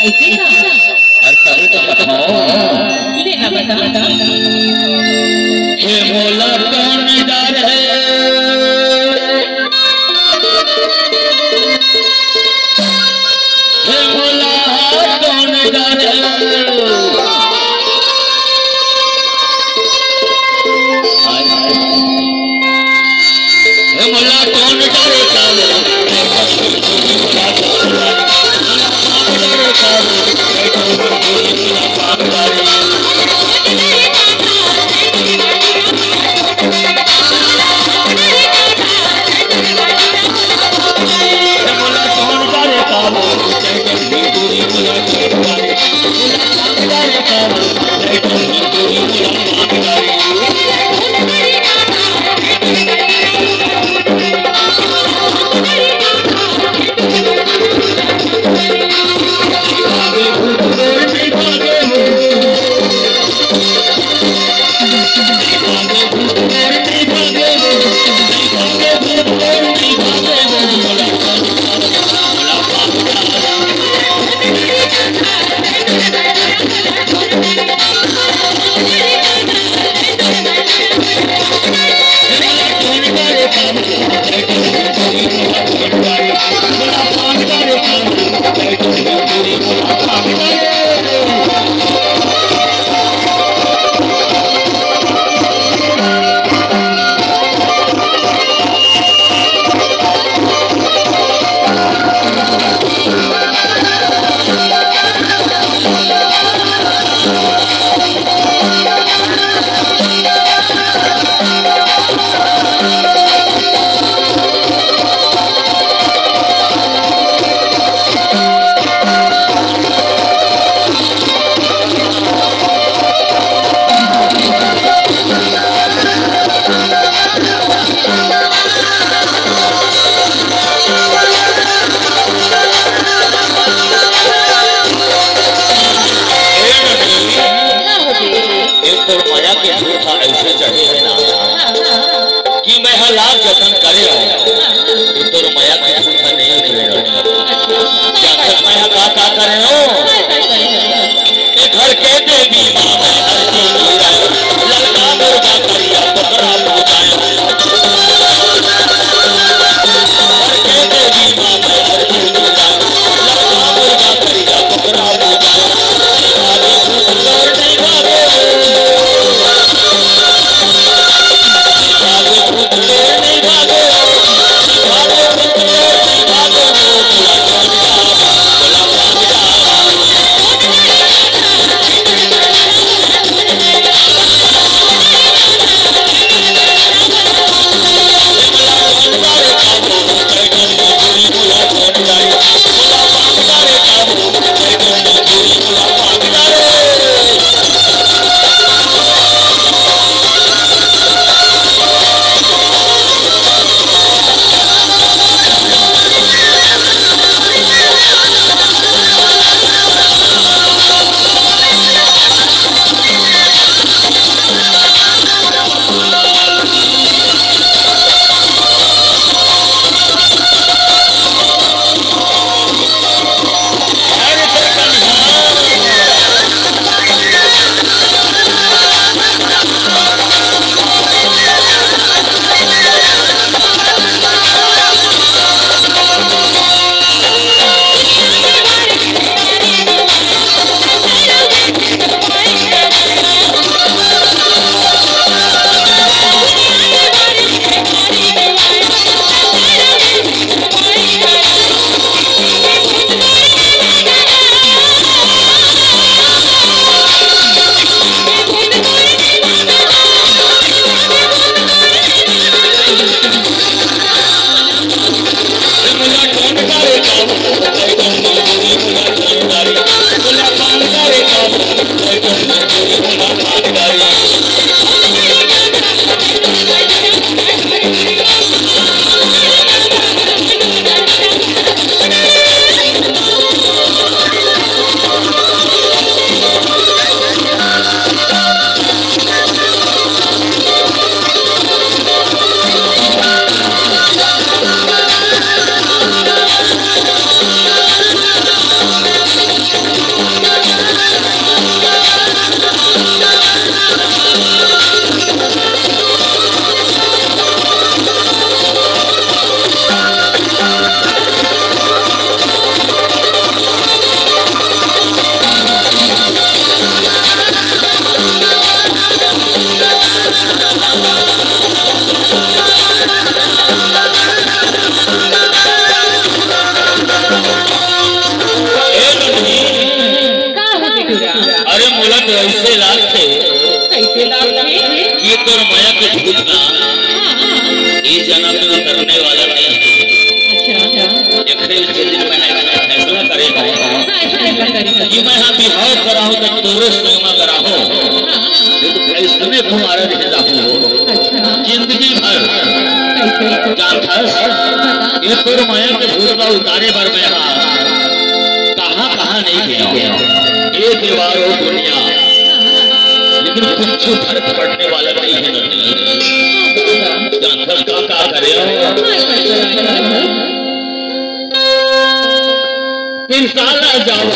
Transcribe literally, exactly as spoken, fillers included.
ऐसे का? अरे तभी तो बताओ। ले ना बता, बता। हे मोला कौन डर है? हे मोला कौन डर है? हे मोला कौन डरे काबू? ए नंदनी, हाँ हो दीदी। एक तोर मया के झूठ ह अइसे चढ़े हे ना, हाँ, हाँ। कि मैं ह लाख जतन करे हूँ, हाँ, हाँ। तो तोर मया के झूठ ह नहीं उतरे। अच्छा। जानत मैं ह का, का करे हूँ? काय, काय करे हूँ? ए घर के देवी माँ मैं हर दिन बुलाए, ललका मुर्गा करिया बकरा बुझाए। घर के देवी माँ मैं हर दिन बुलाए, ललका मुर्गा करिया बकरा बुझाए। भागे भूत तोर नहीं भागे, भागे भूत तोर नहीं भागे, भागे भूत तोर नहीं भागे, बोला कौन जावा, बोला कौन जावा। कि मैं हा बिहाव कराहूं त तोरे संग म कराहूं। ये तो कइसने कुंवारा रह जाहूं। अच्छा। जिंदगी भर। कइसे? जानथस? बता। ये तोर मया के भूत ला उतारे बर मैं हा कहां कहां नहीं गेंव। ये दीवारों दुनिया। लेकिन कुछ फर्क पड़ने वाला नहीं है। जानथस का, का करेंव? तीन साल जाओ।